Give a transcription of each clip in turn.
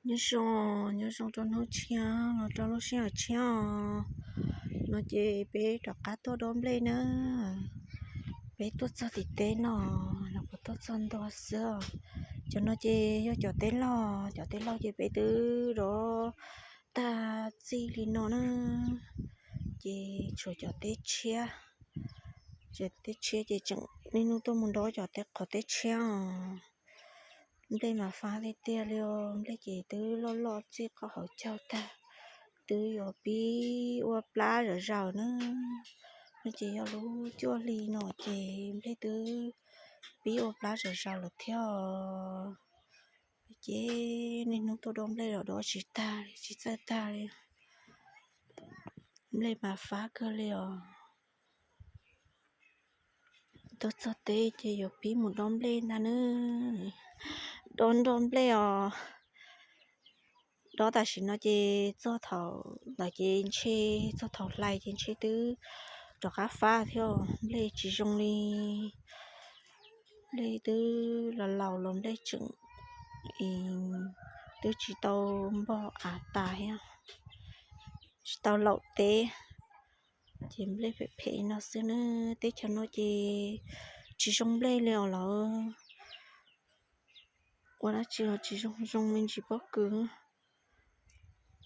Nyob zoo, nyob zoo rau hnub tshiab los rau lub sij hawm tshiab os. No ces peb rov qab tuaj dob nplej na. Peb tuaj txog tim teb no, los puas tuaj txog ntua xwb os. Cov no ces yog cov teb laug, cov teb laug ces peb twb rov tag txij li no na. Ces tshuav cov teb tshiab, cov teb tshiab ces tseem niaj hnub tuaj mus dob cov teb, qhov teb tshiab os. Nplej mas fab tiag tiag li os, nplej ces twb loj loj txij qab hauv caug tag, twb yuav pib ua plab zom zaws na. No ces yog lub cuaj hli no ces nplej twb pib ua plab zom zaws lawm thiab os. Ces niaj hnub tuaj dob nplej los dob tsis tag li, tsis txawj tag li. Nplej mas fab kawg li os. Tuaj txog teb ces yuav pib mus dob nplej ntag na. Dob nroj nplej os. Dob tam sim no ces txog thaum ntawd ces ntshe txog thaum hlais ces ntshe twb rov qab fab thiab os. Nplej tsis zoo li, nplej twb laus laus los nplej tseem, twb tsis tau npog av tas thiab, tsis tau laum teb. Ces nplej phem phem no xwb na. Teb chaws no ces tsis zoo nplej li os lawm. Ua dab tsi los tsis zoo, zoo me ntsis pob kws.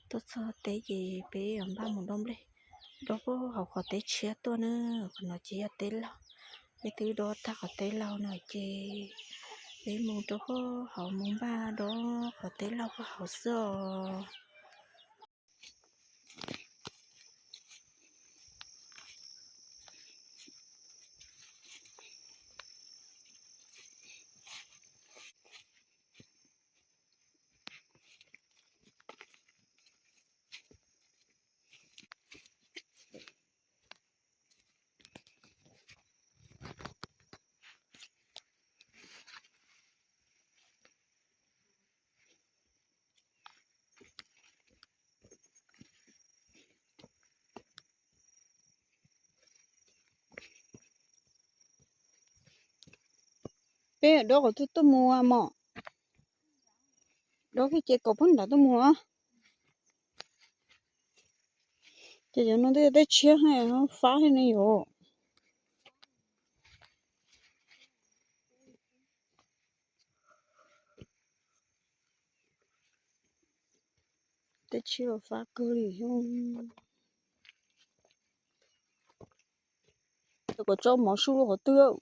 Tuaj txog teb ces peb yuav npaj mus dob nplej, dob puag hauv qhov teb tshiab tuaj na. Qhov no ces yog teb laug, peb twb dob tag qhov teb laug no ces peb mus rau puag hauv mus npaj dob qhov teb laug puag hauv xwb os. Peb dob qhov twg tuaj mus mog? Dob kiag ces kaum puag nrad tuaj mus. Ces cov no twb yog tej tshiab fab li ne yom. Tej tshiab fab kawg li. Kom tso mov su rau qhov twg.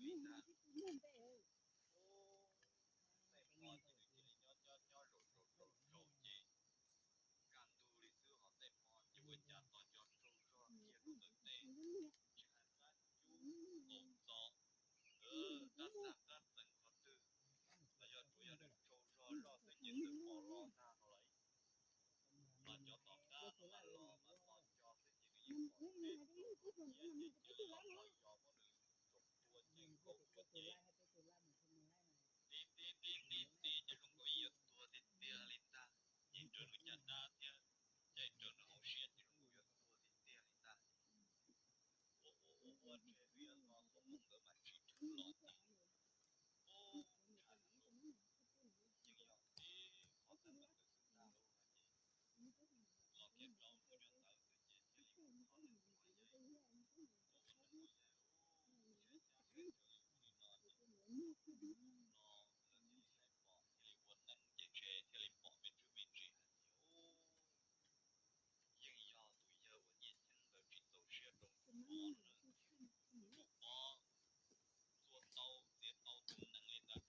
li ntag. Tej hmo ces nws cia li nyob nyob nyob zaum zaum zaum zaum ces kaj ntug li xwb, ho tej hmo ces ua cas tos nco tsaug zog kiag rau ntawm tes, tsis hais qab cub qaum txos, qab xaj qab txees qhov twg los yog tsuav yog nws tsaug zog zoj xwb ces twb pom los ntag no los. Mas cov tom qab no mas los mas tos nco xwb ces nws yeej pom peb tug tus cia ces cia li los yos muab nws tsoom tua ces nkaus ua ces tib tib tib tib tib ces zoo nkaus yeej yuav tuag tiag tiag li ntag. Ces raws nws caj dab thiab ces raws nws hauv siab ces zoo nkaus yuav tuag tiag tiag li ntag. Ua ua ua ua ntshe vim yog tos tus moo nkawd mas tsis tshwm los ces ub, tshaj heev lauj. Yeej yog tib qhov txaj muag ntawd xwb ntag lauj no ces los kiag rau mus nyob ntawd xwb ces thiaj li ua qhov neeg ua yaig, ua ua neeg ua yaig lauj, saib xyov saib raws li ub li no ces no lawv thiaj li saib pom thiaj li ua neej ces ntshe thiaj li pom me ntsis me ntsis hais tias ub, yeej yog tus yawg uas Nyiaj Cheeb ntawd tsis txaus siab rau Ntuj Pob no na, Ntuj Pob txua tau txiav tau tus nees li ntawd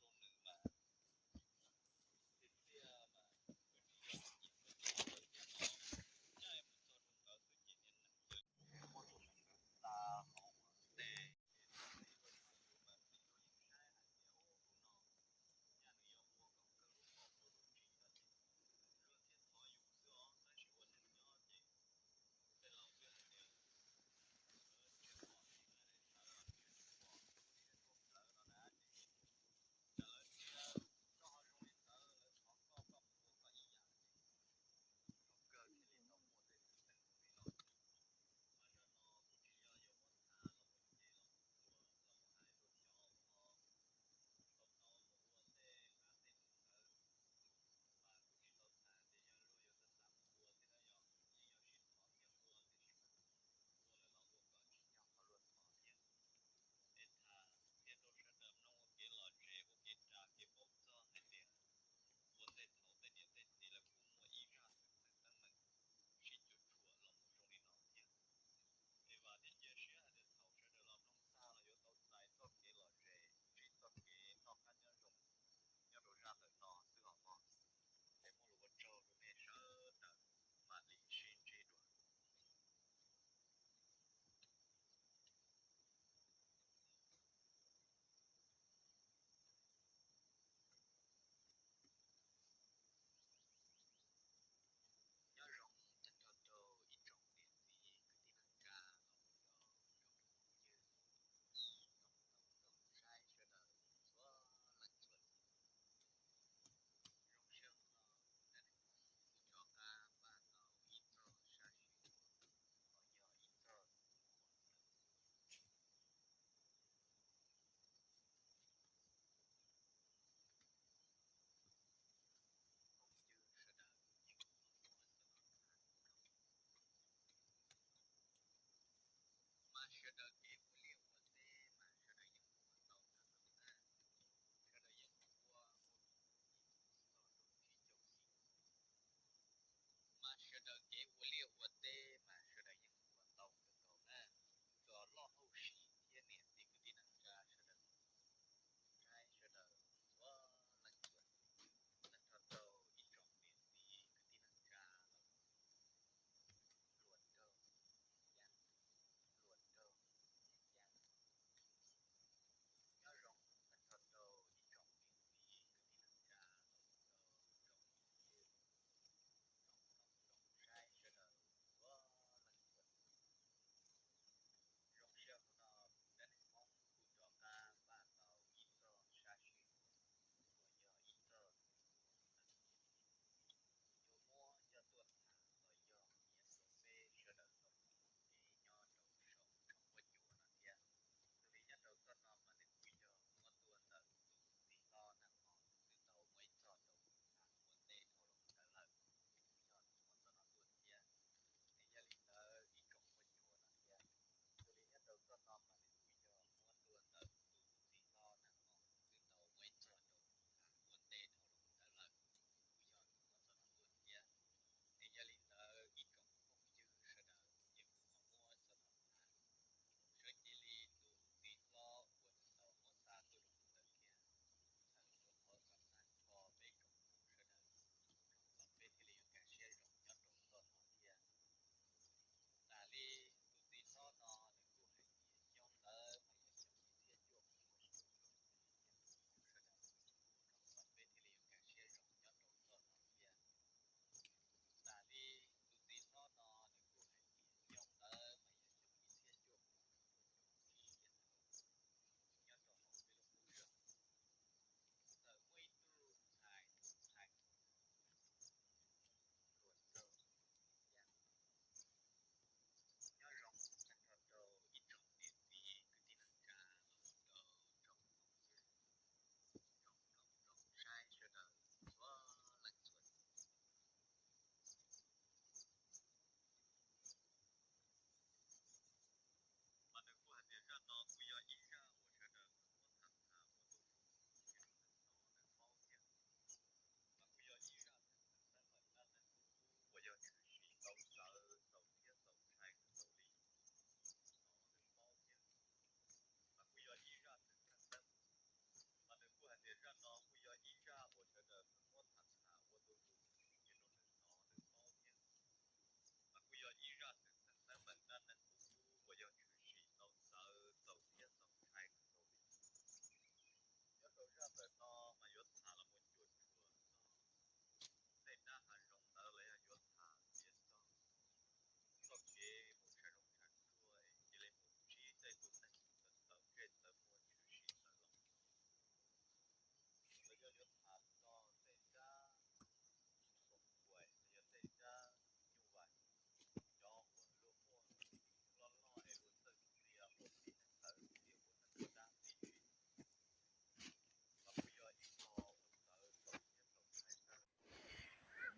rau nws mas tiag tiag mas nws tsis yog nyiam nws txiv ntawd thiab no, caij mus txog rau ntawd xwb ces niag nees ntawd muab tus nees ntawd tsa hauv ua ntej ces tus nees ntawd mas txiv duab yeej saib hais tias ub tus no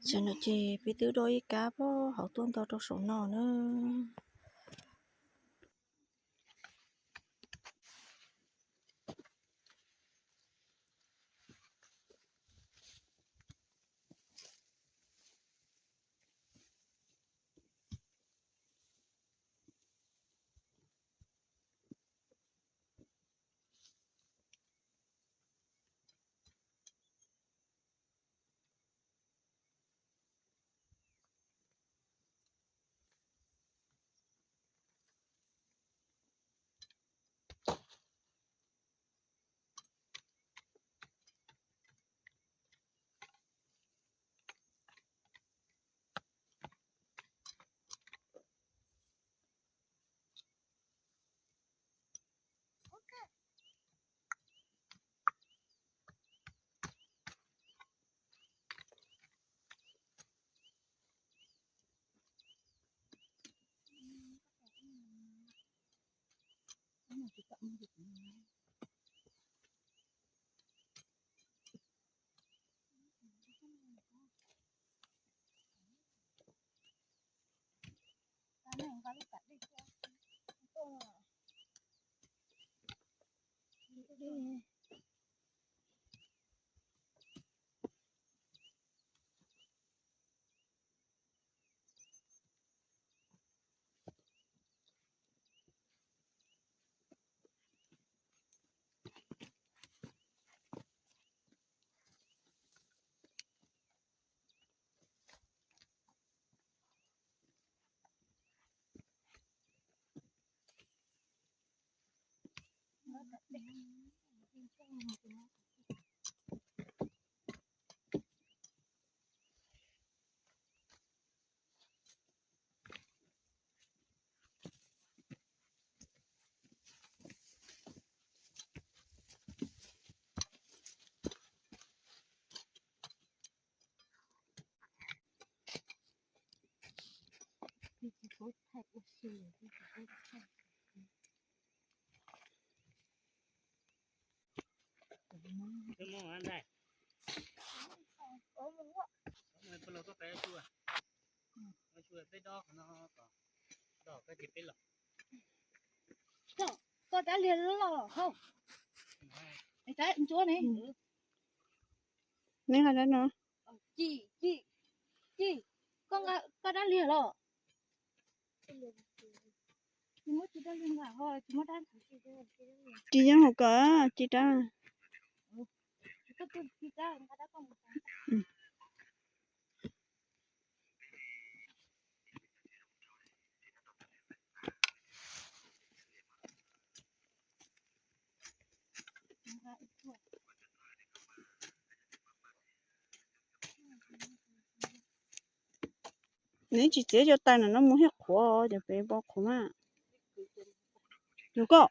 Tam no ces peb twb doj ib kab pob hauv tuaj nto rau saum no na. Koj dab liag los hauj. Dab ntsuab ne. Neb nqa dab no. Ci, ci, ci. Koj dab liag los? Tsis yeej hauv kawm, ci dab. Nws tsis txiav cov tais no, no mus thiaj qhuav, cov pem pom qhuav mas. Yog koj.